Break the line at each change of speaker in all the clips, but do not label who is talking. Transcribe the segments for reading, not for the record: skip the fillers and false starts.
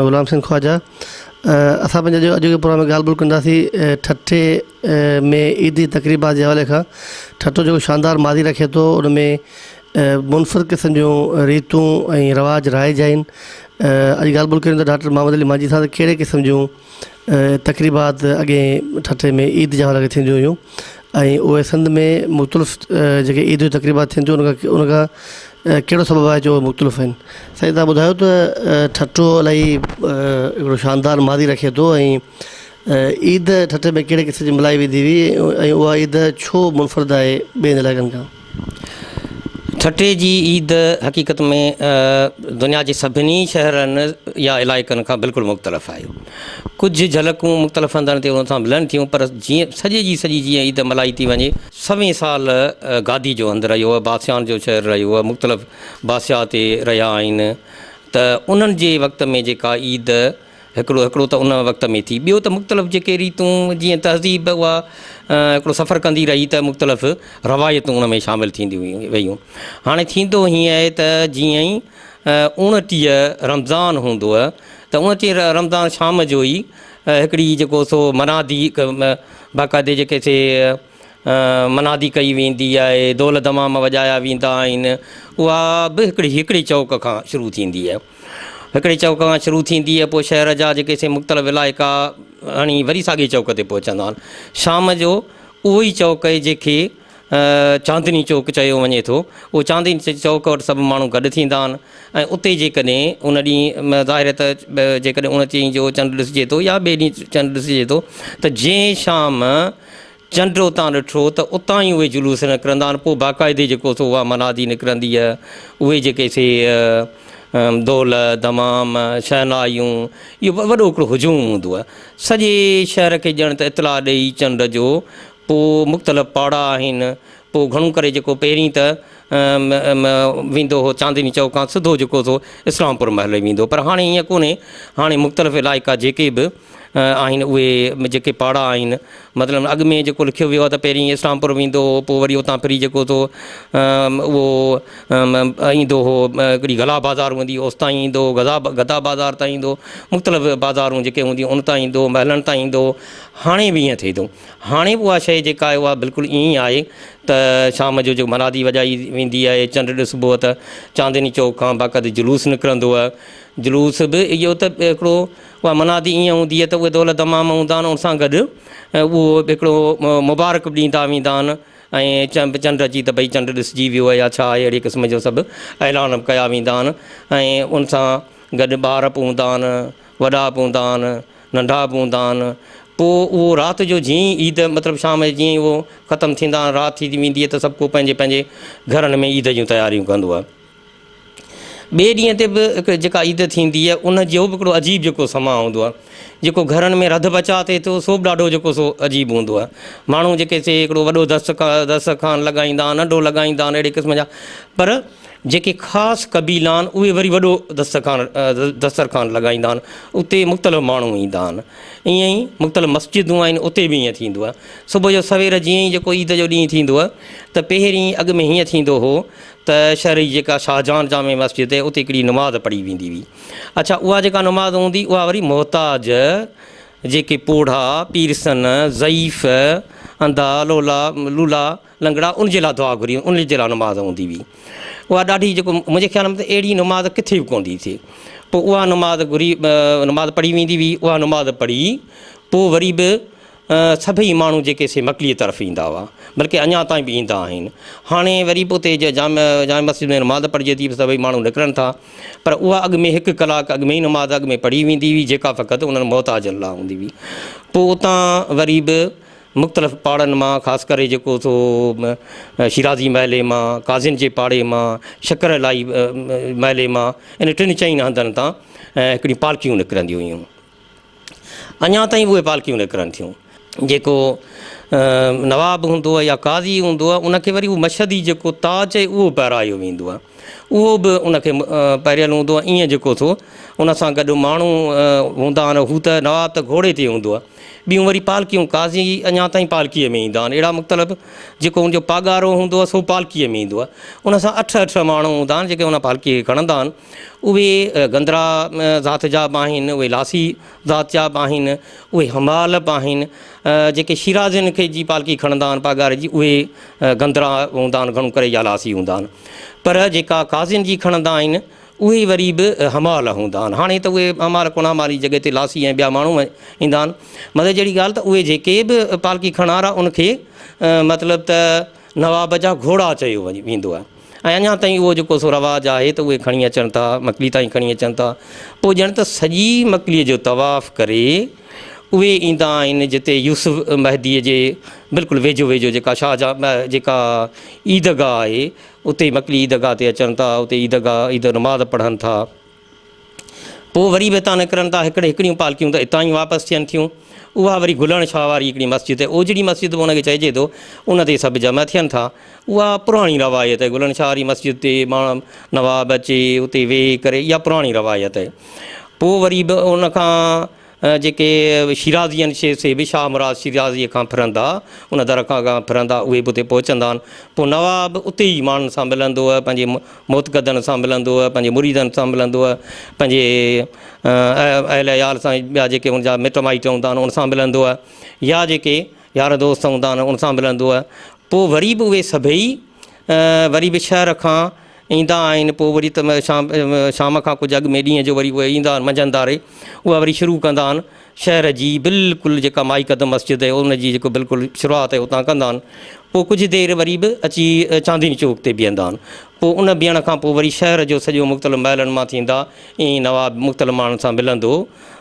آهيان غلام حسين خواجه اسان پنهنجي اڄوڪي پروگرام ۾ ڳالهه ٻولهه ڪنداسين ٺٽي ۾ عيد جي تقريبات جي حوالي کان ٺٽو جيڪو شاندار ماضي رکي ٿو ان ۾ منفرد قسم جون ريتون ۽ رواج رائج آهن اڄ ڳالهه ٻولهه ڪريون ٿا ڊاڪٽر محمد علي مانجهي سان ته ڪهڙي قسم جون تقريبات اڳئين ٺٽي ۾ عيد جي حوالي کان ٿينديون هيون ۽ اهي سنڌ ۾ مختلف جيڪي عيد جون تقريبات ٿين ٿيون ان کان ان کان ڪهڙو سبب آهي جو مختلف آهن سائين تهان ٻڌايو ته ٺٽو الاهي هڪڙو شاندار ماضي رکي ٿو ۽ عيد ٺٽي ۾ ڪهڙي قسم جي ملهائي ويندي هئي ۽ اها عيد ڇو منفرد آهي ٻين علائقن کان؟
ٺٽي جي عيد حقيقت ۾ دنيا جي سڀني شهرن يا علائقن کان بلڪل مختلف آهي. ڪجهه جهلڪون مختلف هنڌن تي ان سان ملن ٿيون پر جيئن سڄي جي سڄي جيئن عيد ملهائي ٿي وڃي. سوين سال گادي جو هنڌ رهيو آهي، بادشاهن جو شهر رهيو آهي، مختلف بادشاهه اتي رهيا آهن ته انهن جي وقت ۾ جيڪا عيد هڪڙو هڪڙو ته ان وقت ۾ ٿي، ٻيو ته مختلف جيڪي ريتون جيئن تهذيب اها هڪڙو سفر ڪندي رهي ته مختلف روايتون ان ۾ شامل ٿينديون ويون. هاڻي ٿيندو هيئن آهي ته جيئن ئي اوڻٽيهه رمضان هوندو ته اوڻٽيهه رمضان شام جو ئي هڪڙي جيڪو سو منادي باقاعدي جيڪي سي منادي ڪئي ويندي آهي، دول دمام وڄايا ويندا آهن، اها به هڪڙي هڪڙي چوڪ کان شروع ٿيندي آهي. هڪڙي چوڪ کان شروع ٿيندي ۽ پوء شهر جا جيڪي سي مختلف علائقا هڻي وري ساڳئي چوڪ تي پهچندا آهن. شام جو اهو ئي چوڪ آهي جنهن کي چاندني چوڪ چيو وڃي ٿو. اهو چاندني چوڪ وٽ سڀ ماڻهو گڏ ٿيندا آهن ۽ اتي جيڪڏهن ان ڏينهن ظاهر آهي ته جيڪڏهن ان ڏينهن جو چنڊ ڏسجي ٿو يا ٻئي ڏينهن چنڊ ڏسجي ٿو ته جنهن شام چنڊ اتان ڏٺو ته اتان ئي اهي جلوس نڪرندا آهن، پوء باقاعدي جيڪو سو اها منادي نڪرندي آهي، اهي جيڪي سي دول، دمام، شهنائيون، اهو وڏو هڪڙو هجوم هوندو آهي. سڄي شهر کي ڄڻ ته اطلاع ڏيئي چنڊ جو، پوء مختلف پاڙا آهن، پوء گهڻو ڪري جيڪو پهرين ته ويندو هو چاندني چوڪ کان سڌو جيڪو سو اسلام پور محلي ويندو هو، پر هاڻي ائين ڪونهي، هاڻي مختلف علائقا جيڪي به آهن اهي جيڪي پاڙا آهن مطلب اڳ ۾ جيڪو لکيو ويو آهي ته پهرين اسلام پور ويندو هو پوء وري اتان ڦري جيڪو سو اهو ايندو هو هڪڙي گلا بازار هوندي هئي اوستائين ايندو هو گدا گدا بازار تائين ايندو هو مختلف بازارون جيڪي هونديون ان تائين ايندو هو محلن تائين ايندو هو هاڻي به ائين ٿئي ٿو هاڻي به اها شيء جيڪا آهي اها بلڪل ائين ئي آهي ته شام جو جيڪو منادي وڄائي ويندي آهي چنڊ ڏسبو ته چاندني چوڪ کان باقاعدي جلوس نڪرندو آهي جلوس به اهو ته هڪڙو اها منادي ائين هوندي آهي ته اهي دول دمام هوندا آهن ان سان گڏ اهو هڪڙو مبارڪ به ڏيندا ويندا آهن ۽ چنڊ اچي ته ڀئي چنڊ ڏسجي ويو آهي يا ڇا آهي اهڙي قسم جو سڀ اعلان به ڪيا ويندا آهن ۽ ان سان گڏ ٻار به هوندا آهن وڏا به هوندا آهن ننڍا به هوندا آهن پوء اهو رات جو جيئن ئي عيد مطلب شام جو جيئن ئي اهو ختم ٿيندا آهن رات ٿي ويندي آهي ته سڀ ڪو پنهنجي پنهنجي گهرن ۾ عيد جون تياريون ڪندو آهي. ٻئي ڏينهن تي به هڪ جيڪا عيد ٿيندي آهي ان جو به هڪڙو عجيب جيڪو سماء هوندو آهي جيڪو گهرن ۾ رڌ بچاء ٿئي ٿو سو به ڏاڍو جيڪو سو عجيب هوندو آهي ماڻهو جيڪي سي هڪڙو وڏو دسترخوان لڳائيندا آهن ننڍو لڳائيندا آهن اهڙي قسم جا پر جيڪي خاص قبيلا آهن اهي وري وڏو دسترخوان دسترخوان لڳائيندا آهن اتي مختلف ماڻهو ايندا آهن ائين ئي مختلف مسجدون آهن اتي به ائين ٿيندو آهي صبح جو سوير جيئن ئي جيڪو عيد جو ڏينهن ٿيندو آهي ته پهرين اڳ ۾ هيئن ٿيندو هو ته شهر جي جيڪا شاهجهان جامع مسجد آهي اتي هڪڙي نماز پڙهي ويندي هئي. اڇا اها جيڪا نماز هوندي اها وري محتاج، جيڪي پوڙها، پيرسن، ضعيف، انڌا، لولا، لولا، لنگڙا ان جي لاء دعا گهري ان جي لاء نماز هوندي هئي. اها ڏاڍي جيڪو منهنجي خيال ۾ ته اهڙي نماز ڪٿي به ڪونه ٿي ٿئي. پوء اها نماز گهري نماز پڙهي ويندي هئي اها نماز پڙهي پوء وري به سڀئي ماڻهو جيڪي سي مڪليء طرف ايندا هئا، بلڪه اڃا تائين به ايندا آهن. هاڻي وري به اتي جامع مسجد ۾ نماز پڙهجي ٿي، سڀئي ماڻهو نڪرن ٿا، پر اها اڳ ۾ هڪ ڪلاڪ اڳ ۾ ئي نماز اڳ ۾ پڙهي ويندي هئي، جيڪا فقط انهن محتاجن لاء هوندي هئي. پوء اتان وري به مختلف پاڙن مان خاص ڪري جيڪو سو شيرازي محلي مان، قاضين جي پاڙي مان، شڪر الاهي محلي مان، ان ٽن چئن هنڌن تان هڪڙيون پالڪيون نڪرنديون هيون. اڃا تائين اهي پالڪيون نڪرن ٿيون. جيڪو نواب هوندو آهي يا قاضي هوندو آهي ان کي وري اهو مشهدي جيڪو تاج آهي اهو پهرايو ويندو آهي. اهو به ان کي پهريل هوندو آهي. ائين جيڪو ٿو ان سان گڏ ماڻهو هوندا آهن هو ته نواب ته گهوڙي تي هوندو آهي. ٻيون وري پالڪيون، قاضي اڃا تائين پالڪيء ۾ ايندا آهن. اهڙا مختلف جيڪو ان جو پاڳارو هوندو آهي سو پالڪيء ۾ ايندو آهي. ان سان اٺ اٺ ماڻهو هوندا آهن جيڪي ان پالڪيء کي کڻندا آهن. اهي گندرا ذات جا به آهن، اهي لاسي ذات جا به آهن، اهي حمال به آهن. جيڪي شيرازين کي جي پالڪي کڻندا آهن پاڳاري جي اهي گندرا هوندا آهن گهڻو ڪري يا لاسي هوندا آهن. پر جيڪا قاضين جي کڻندا آهن اهي وري به حمال هوندا آهن. هاڻي ته اهي حمال ڪونه حمال جي جڳهه تي لاسي ۽ ٻيا ماڻهو ايندا آهن. مزي جهڙي ڳالهه ته اهي جيڪي به پالڪي کڻڻ وارا ان کي مطلب ته نواب جا گهوڙا چيو ويندو آهي ۽ اڃا تائين اهو جيڪو سو رواج آهي ته اهي کڻي اچن ٿا مڪلي تائين کڻي اچن ٿا پوء ڄڻ ته سڄي مڪليء جو طواف ڪري اهي ايندا آهن جتي يوسف مهديء جي بلڪل ويجهو ويجهو جيڪا شاهجهان جيڪا عيدگاهه آهي اتي مڪلي عيدگاهه تي اچن ٿا، اتي عيدگاهه عيد نماز پڙهن ٿا. پوء وري به اتان نڪرن ٿا، هڪڙي هڪڙيون پالڪيون ته اتان ئي واپس ٿين ٿيون. اها وري گلڻ شاهه واري هڪڙي مسجد آهي، اوجڙي مسجد به ان کي چئجي ٿو، ان تي سڀ جمع ٿين ٿا. اها پراڻي روايت آهي، گلڻ شاهه واري مسجد تي ماڻهو نواب اچي اتي ويهي ڪري، اها پراڻي روايت آهي. پوء وري به ان کان جيڪي شيرازي آهن سي سي به شاهه مراد شيرازيء کان ڦرندا، ان در کان ڦرندا اهي به اتي پهچندا آهن. پوء نواب اتي ئي ماڻهن سان ملندو آهي، پنهنجي معتقدن سان ملندو آهي، پنهنجي مريدن سان ملندو آهي، پنهنجي اهل عيال سان ٻيا جيڪي ان جا مٽ مائٽ هوندا آهن ان سان ملندو آهي يا جيڪي يار دوست هوندا آهن ان سان ملندو آهي. پوء وري به اهي سڀئي وري به شهر کان ايندا آهن پوء وري ته شام شام کان ڪجهه اڳ ۾ ڏينهن جو وري اهي ايندا آهن منجهند ڌاري اها وري شروع ڪندا آهن شهر جي بلڪل جيڪا مائي قدم مسجد آهي ان جي جيڪو بلڪل شروعات آهي اتان ڪندا آهن پوء ڪجهه دير وري به اچي چاندني چوڪ تي بيهندا آهن پوء ان بيهڻ کان پوء وري شهر جو سڄو مختلف محلن مان ٿيندا ائين نواب مختلف ماڻهن سان ملندو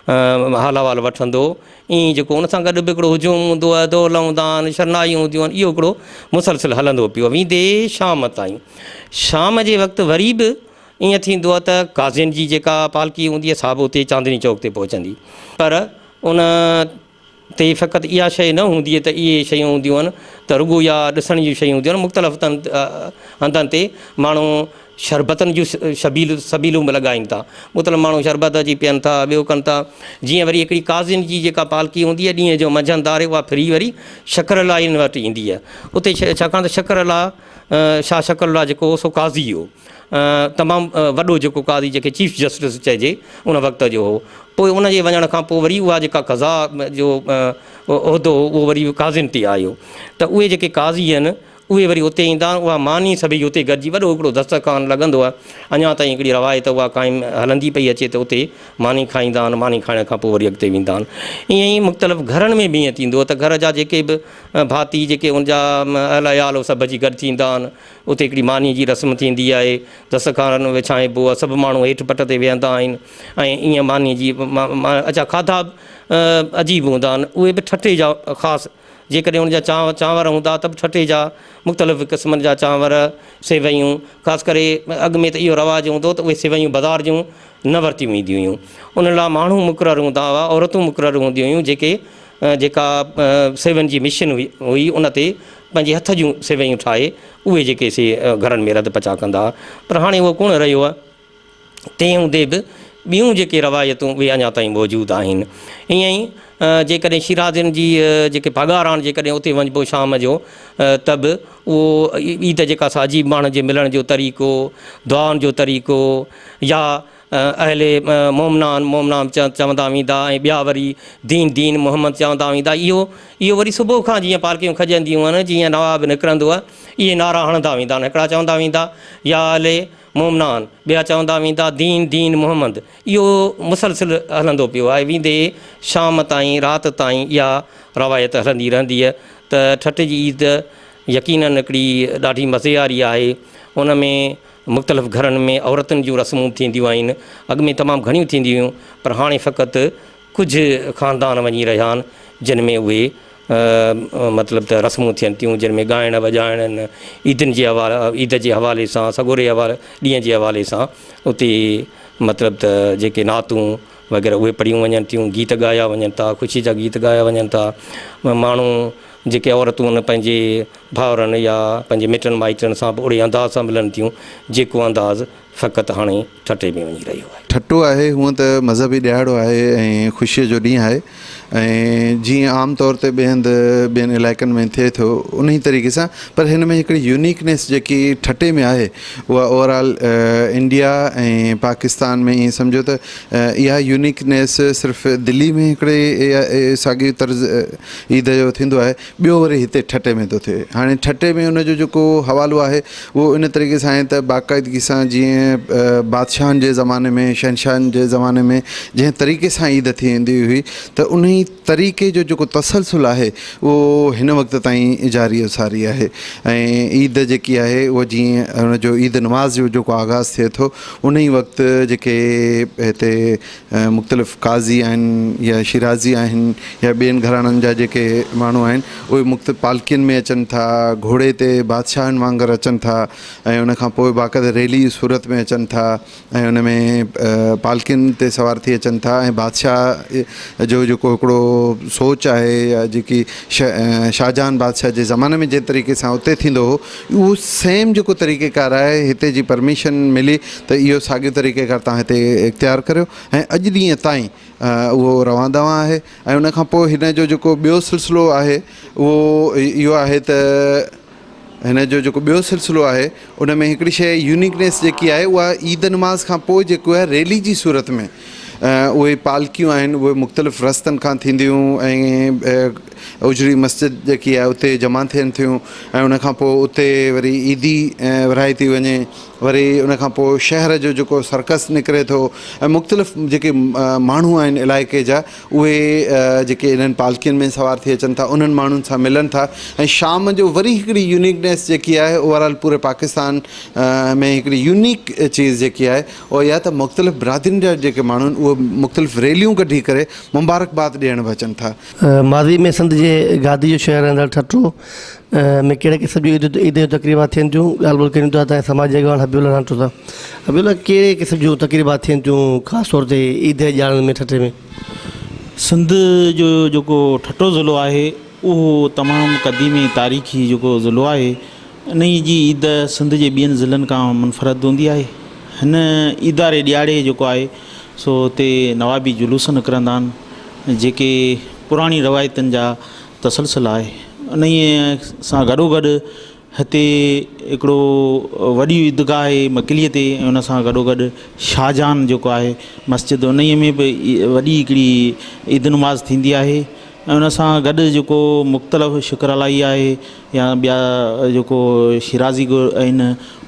حال احوال وٺندو ائين جيڪو ان سان گڏ به هڪڙو هجوم هوندو آهي، دهل هوندا آهن، شرنائيون هونديون آهن، اهو هڪڙو مسلسل هلندو پيو آهي ويندي شام تائين. شام جي وقت وري به ائين ٿيندو آهي ته قاضين جي جيڪا پالڪي هوندي آهي سا به اتي چاندني چوڪ تي پهچندي پر ان تي فقط اها شيء نه هوندي ته اهي شيون هونديون آهن ته رڳو اها ڏسڻ جون شيون هونديون آهن مختلف هنڌن تي ماڻهو شربتن جون شبيل سبيلون به لڳائين ٿا. مطلب ماڻهو شربت اچي پين ٿا، ٻيو ڪن ٿا. جيئن وري هڪڙي قاضين جي جيڪا پالڪي هوندي آهي، ڏينهن جو منجهند ڌاري اها ڦري وري شڪر الله ان وٽ ايندي آهي. اتي ڇاڪاڻ ته شڪر الله شاهه شڪر الله جيڪو هو سو قاضي هو. تمام وڏو جيڪو قاضي جنهن کي چيف جسٽس چئجي ان وقت جو هو. پوء ان جي وڃڻ کان پوء وري اها جيڪا قضا جو عهدو هو اهو وري قاضين تي آيو ته اهي جيڪي قاضي آهن اهي وري اتي ايندا آهن، اها ماني سڀئي اتي گڏجي وڏو هڪڙو دسترخوان لڳندو آهي، اڃا تائين هڪڙي روايت اها قائم هلندي پئي اچي ته اتي ماني کائيندا آهن، ماني کائڻ کان پوء وري اڳتي ويندا آهن. ائين ئي مختلف گهرن ۾ به ائين ٿيندو آهي ته گهر جا جيڪي به ڀاتي جيڪي ان جا اهل عيال اهي سڀ اچي گڏ ٿيندا آهن، اتي هڪڙي ماني جي رسم ٿيندي آهي، دسترخوان وڇائبو آهي، سڀ ماڻهو هيٺ پٽ تي ويهندا آهن ۽ ائين ماني جي اڇا کاڌا به عجيب هوندا آهن، اهي به ٺٽي جا خاص جيڪڏهن ان جا چانور هوندا ته به ٺٽي جا مختلف قسمن جا چانور، سيويون، خاص ڪري اڳ ۾ ته اهو رواج هوندو ته اهي سيويون بازار جون نه ورتيون وينديون هيون. ان لاء ماڻهو مقرر هوندا هئا، عورتون مقرر هونديون هيون جيڪي جيڪا سيوين جي مشين هئي ان تي پنهنجي هٿ جون سيويون ٺاهي اهي جيڪي سي گهرن ۾ رڌ پچاء ڪندا هئا. پر هاڻي اهو ڪونه رهيو آهي. تنهن هوندي به ٻيون جيڪي روايتون اهي اڃا تائين موجود آهن. ائين ئي جيڪڏهن شيرازين جي جيڪي پاڳارا آهن جيڪڏهن اتي وڃبو شام جو ته به اهو عيد جيڪا سا عجيب ماڻهن جي ملڻ جو طريقو، دعائن جو طريقو يا اهل مومنان مومنان چوندا ويندا ۽ ٻيا وري دين دين محمد چوندا ويندا اهو اهو وري صبح کان جيئن پالڪيون کڄنديون آهن جيئن نواب نڪرندو آهي اهي نعرا هڻندا ويندا آهن هڪڙا چوندا ويندا يا اهل مومنان، ٻيا چوندا ويندا دين دين محمد. اهو مسلسل هلندو پيو آهي ويندي شام تائين رات تائين اها روايت هلندي رهندي ته ٺٽي جي عيد يقينن هڪڙي ڏاڍي مزي واري آهي ان ۾ مختلف گهرن ۾ عورتن جون رسمون به ٿينديون آهن اڳ ۾ تمام گهڻيون ٿينديون هيون پر هاڻي فقط ڪجهه خاندان وڃي رهيا آهن جن ۾ اهي مطلب ته رسمون ٿين ٿيون جن ۾ ڳائڻ وڄائڻ عيدن جي حوالي عيد جي حوالي سان سڳوري حوالي ڏينهن جي حوالي سان اتي مطلب ته جيڪي نعتون وغيره اهي پڙهيون وڃن ٿيون گيت ڳايا وڃن ٿا خوشي جا گيت ڳايا وڃن ٿا ماڻهو جيڪي عورتون آهن پنهنجي ڀائرن يا پنهنجي مٽن مائٽن سان به اهڙي انداز سان ملن ٿيون جيڪو انداز فقط هاڻي ٺٽي ۾ وڃي رهيو آهي.
ٺٽو آهي هونئن ته مذهبي ڏهاڙو آهي ۽ خوشيء جو ڏينهن آهي ۽ جيئن عام طور تي ٻئي هنڌ ٻين علائقن ۾ ٿئي ٿو انهي طريقي سان پر هن ۾ هڪڙي يونيڪنيس جيڪي ٺٽي ۾ آهي اها اوور آل انڊيا ۽ پاڪستان ۾ ائين سمجهو ته اها يونيڪنيس صرف دلي ۾ هڪڙي ساڳي طرز عيد جو ٿيندو آهي ٻيو وري هتي ٺٽي ۾ ٿو ٿئي. هاڻي ٺٽي ۾ ان جو جيڪو حوالو آهي اهو ان طريقي سان آهي ته باقاعدگي سان جيئن بادشاهن جي زماني ۾ شهنشاهن جي زماني ۾ جنهن طريقي سان عيد ٿي ايندي هئي ته انهي طريقي جو جيڪو تسلسل آهي اهو هن وقت تائين جاري و ساري آهي ۽ عيد جيڪي آهي اهو جيئن ان جو عيد نماز جو جيڪو آغاز ٿئي ٿو انهي وقت جيڪي هتي مختلف قاضي آهن يا شيرازي آهن يا ٻين گهراڻن جا جيڪي ماڻهو آهن اهي مختلف پالڪين ۾ اچن ٿا گهوڙي تي بادشاهن وانگر اچن ٿا ۽ ان کان پوء باقاعده ريلي جي صورت ۾ اچن ٿا ۽ ان ۾ پالڪين تي سوار ٿي اچن ٿا ۽ بادشاهه جو جيڪو هڪڙو سوچ آهي يا جيڪي شاهجهان بادشاهه جي زماني ۾ جنهن طريقي سان اتي ٿيندو هو اهو سيم جيڪو طريقي ڪار آهي هتي جي پرميشن ملي ته اهو ساڳيو طريقي ڪار توهان هتي اختيار ڪريو ۽ اڄ ڏينهن تائين اهو روان دوان آهي ۽ ان کان پوء هن جو جيڪو ٻيو سلسلو آهي اهو اهو آهي ته هن جو جيڪو ٻيو سلسلو آهي ان ۾ هڪڙي شيء يونيڪنيس جيڪي آهي اها عيد نماز کان پوء جيڪو آهي ريلي جي صورت ۾ اهي پالڪيون آهن اهي مختلف رستن کان ٿينديون ۽ اجڙي مسجد جيڪي آهي اتي جمع ٿين ٿيون ۽ ان کان پوء اتي وري عيدي ورهائي ٿي وڃي وري ان کان پوء شهر جو جيڪو سرڪس نڪري ٿو ۽ مختلف جيڪي ماڻهو آهن علائقي جا اهي جيڪي انهن پالڪين ۾ سوار ٿي اچن ٿا انهن ماڻهن سان ملن ٿا ۽ شام جو وري هڪڙي يونيڪنيس جيڪي آهي اوور آل پوري پاڪستان ۾ هڪڙي يونيڪ چيز جيڪي آهي اها اها ته مختلف برادرين جا جيڪي ماڻهو آهن اهي مختلف ريليون ڪڍي ڪري مبارڪباد ڏيڻ به اچن ٿا.
ماضي ۾ سنڌ جي گادي جو شهر رهندڙ ٺٽو ۾ ڪهڙي قسم جون عيد جون تقريبات ٿين ٿيون ڳالهه ٻولهه ڪريون ٿا هتان جي سماجي اڳواڻ حبيب الله رانٽو سان. حبيب الله ڪهڙي قسم جون تقريبات ٿين ٿيون خاص طور تي عيد جي ڏهاڙن ۾ ٺٽي ۾؟
سنڌ جو جيڪو ٺٽو ضلعو آهي اهو تمام قديم ۽ تاريخي جيڪو ضلعو آهي انهي جي عيد سنڌ جي ٻين ضلعن کان منفرد هوندي آهي. هن عيد واري ڏهاڙي جيڪو آهي سو هتي نوابي جلوس نڪرندا آهن جيڪي پراڻي روايتن جا تسلسل آهي. انهي سان گڏوگڏ هتي هڪڙو وڏي عيدگاهه آهي مڪليء تي ۽ ان سان گڏوگڏ شاهجهان جيڪو آهي مسجد انهي ۾ به وڏي هڪڙي عيد نماز ٿيندي آهي ۽ ان سان گڏ جيڪو مختلف شڪر الاهي آهي يا ٻيا جيڪو شيرازي آهن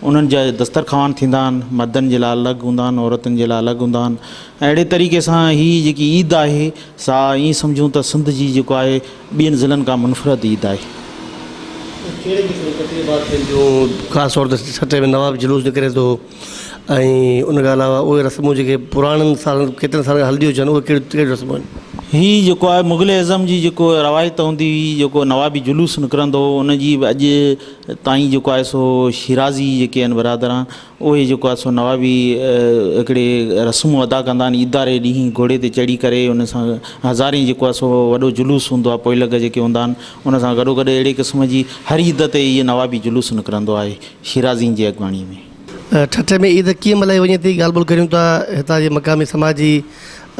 انهن جا دسترخوان ٿيندا آهن مردن جي لاء الڳ هوندا آهن عورتن جي لاء الڳ هوندا آهن ۽ اهڙي طريقي سان هي جيڪي عيد آهي سا ائين سمجهون ته سنڌ جي جيڪو آهي ٻين ضلعن کان منفرد عيد آهي.
ڪهڙي قسم جون تقريبات ٿين ٿيون خاص طور تي ٺٽي ۾ نواب جلوس نڪري ٿو ۽ ان کان علاوه اهي رسمون جيڪي پراڻن سالن ڪيترن سالن کان هلنديون اچن اهي ڪهڙيون ڪهڙيون رسمون آهن؟
هي جيڪو آهي مغل اعظم جي جيڪو روايت هوندي هئي جيڪو نوابي جلوس نڪرندو هو ان جي به اڄ تائين جيڪو آهي سو شيرازي جيڪي آهن برادران اهي جيڪو آهي سو نوابي هڪڙي رسمون ادا ڪندا آهن عيد واري ڏينهن گهوڙي تي چڙهي ڪري ان سان هزارين جيڪو آهي سو وڏو جلوس هوندو آهي پوئلڳ جيڪي هوندا آهن ان سان گڏوگڏ اهڙي قسم جي هر عيد تي هي نوابي جلوس نڪرندو آهي شيرازين جي اڳواڻي ۾.
ٺٽي ۾ عيد ڪيئن ملهائي وڃي ٿي ڳالهه ٻولهه ڪريون ٿا هتان جي مقامي سماجي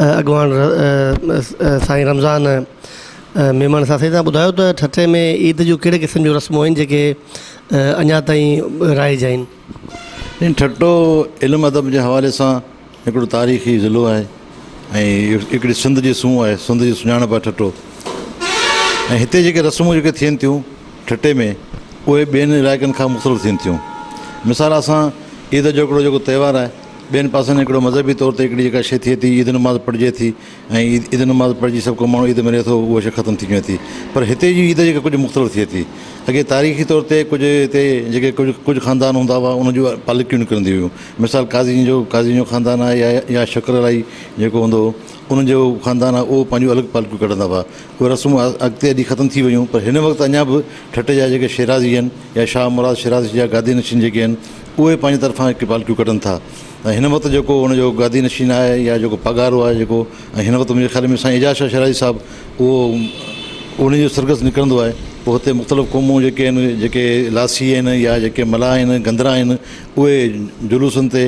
اڳواڻ سائين رمضان ميمڻ سان. سائين توهان ٻڌايو ته ٺٽي ۾ عيد جون ڪهڙي قسم جون رسمون آهن جيڪي اڃا تائين رائج آهن؟
ٺٽو علم ادب جي حوالي سان هڪڙو تاريخي ضلعو آهي ۽ هڪڙي سنڌ جي سونهن آهي، سنڌ جي سڃاڻپ آهي ٺٽو ۽ هتي جيڪي رسمون جيڪي ٿين ٿيون ٺٽي ۾ اهي ٻين علائقن کان مختلف ٿين ٿيون. مثال اسان عيد جو هڪڙو جيڪو تهوار آهي ٻين پاسن هڪڙو مذهبي طور تي هڪڙي جيڪا شيء ٿئي ٿي عيد نماز پڙهجي ٿي ۽ عيد نماز پڙهجي سڀ ڪو ماڻهو عيد ملهي ٿو اها شيء ختم ٿي وڃي ٿي پر هتي جي عيد جيڪا ڪجهه مختلف ٿئي ٿي. اڳي تاريخي طور تي ڪجهه هتي جيڪي ڪجهه ڪجهه خاندان هوندا هئا ان جون پالڪيون نڪرنديون هيون مثال قاضين جو قاضين جو خاندان آهي يا يا شڪر الاهي جيڪو هوندو هو انهن جو خاندان آهي اهو پنهنجون الڳ پالڪيون ڪڍندا هئا اهي رسمون اڳتي هلي ختم ٿي ويون پر هن وقت اڃا به ٺٽي جا جيڪي شيرازي آهن يا شاهه مراد شيرازي جا گادي نشين جيڪي آهن اهي پنهنجي طرفان هڪ پالڪيون ڪڍن ٿا ۽ هن وقت جيڪو ان جو گادي نشين آهي يا جيڪو پاڳارو آهي جيڪو ۽ هن وقت منهنجي خيال ۾ سائين اعجاز شاهه شيرازي صاحب اهو ان جو سرگس نڪرندو آهي پوء هتي مختلف قومون جيڪي آهن جيڪي لاسي آهن يا جيڪي ملاح آهن گندرا آهن اهي جلوسن تي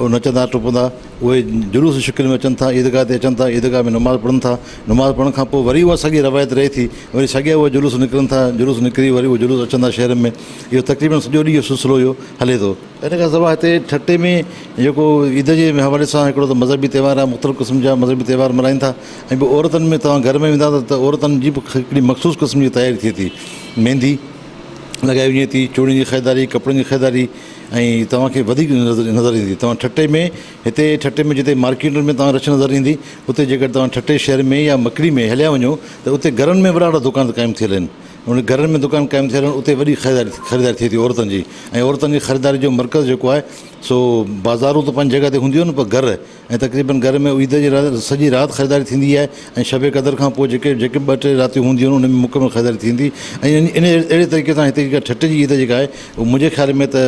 اهي نچندا ٽپندا اهي جلوس جي شڪل ۾ اچن ٿا عيدگاهه تي اچن ٿا عيدگاهه ۾ نماز پڙهن ٿا نماز پڙهڻ کان پوء وري اها ساڳي روايت رهي ٿي وري ساڳيا اهي جلوس نڪرن ٿا جلوس نڪري وري اهي جلوس اچن ٿا شهر ۾ اهو تقريبن سڄو ڏينهن اهو سلسلو اهو هلي ٿو. ان کان سواء هتي ٺٽي ۾ جيڪو عيد جي حوالي سان هڪڙو ته مذهبي تهوار آهي مختلف قسم جا مذهبي تهوار ملهائين ٿا ۽ پوء عورتن ۾ توهان گهر ۾ ويندا ته عورتن جي به هڪڙي مخصوص قسم جي تياري ٿئي ٿي ميندي لڳائي وڃي ٿي چوڙين جي خريداري ڪپڙن جي خريداري ۽ توهان کي وڌيڪ نظر ايندي توهان ٺٽي ۾ هتي ٺٽي ۾ جتي مارڪيٽن ۾ توهان رش نظر ايندي اتي جيڪڏهن توهان ٺٽي شهر ۾ يا مڪلي ۾ هليا وڃو ته اتي گهرن ۾ وڏا وڏا دڪان قائم ٿيل آهن ان گهرن ۾ دڪان قائم ٿيل آهن اتي وڏي خريداري خريداري ٿئي ٿي عورتن جي ۽ عورتن جي خريداري جو مرڪز جيڪو آهي سو بازارون ته پنهنجي جڳهه تي هونديون آهن پر گهر ۽ تقريبن گهر ۾ عيد جي رات سڄي رات خريداري ٿيندي آهي ۽ شب قدر کان پوء جيڪي جيڪي ٻه ٽي راتيون هونديون آهن ان ۾ مڪمل خريداري ٿيندي ۽ ان اهڙي طريقي سان هتي جيڪا ٺٽي جي عيد جيڪا آهي اها منهنجي خيال ۾ ته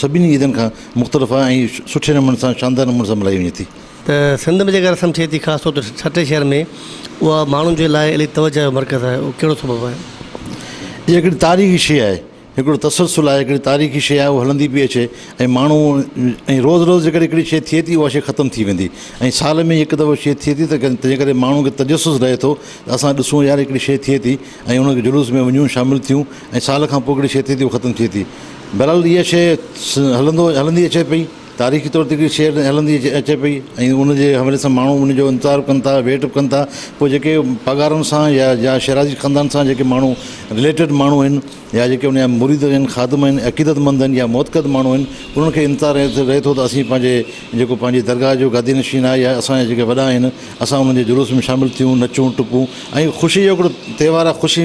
سڀني عيدن کان مختلف آهي ۽ سٺي نموني سان شاندار نموني سان ملهائي وڃي ٿي.
ته سنڌ ۾ جيڪا رسم ٿئي ٿي خاص طور تي ٺٽي شهر ۾ اها ماڻهن جي لاء الائي توجهه جو مرڪز آهي اهو ڪهڙو سبب آهي؟
اها هڪڙي تاريخي شيء آهي هڪڙو تسلسل آهي، هڪڙي تاريخي شيء آهي، اها هلندي پئي اچي ۽ ماڻهو ۽ روز روز جيڪڏهن هڪڙي شيء ٿئي ٿي اها شيء ختم ٿي ويندي ۽ سال ۾ هڪ دفعو شيء ٿئي ٿي ته تنهن ڪري ماڻهو کي تجسس رهي ٿو ته اسان ڏسون يار هڪڙي شيء ٿئي ٿي ۽ ان جلوس ۾ وڃون شامل ٿيون ۽ سال کان پوء هڪڙي شيء ٿئي ٿي اها ختم ٿئي ٿي بهرحال اها شيء هلندو هلندي اچي پئي تاريخي طور تي هڪڙي شيء هلندي اچي پئي ۽ ان جي حوالي سان ماڻهو ان جو انتظار به ڪن ٿا ويٽ به ڪن ٿا پوء جيڪي پگهارن سان يا يا شيرازي خاندان سان جيڪي ماڻهو رليٽيڊ ماڻهو آهن يا جيڪي ان جا مريد آهن، خادم آهن، عقيدتمند آهن يا معتقد ماڻهو آهن، انهن کي انتظار رهي ٿو ته اسين پنهنجي جيڪو پنهنجي درگاهه جو گادي نشين آهي يا اسان جا جيڪي وڏا آهن، اسان انهن جي جلوس ۾ شامل ٿيون، نچون، ٽپون ۽ خوشي جو هڪڙو تهوار آهي، خوشي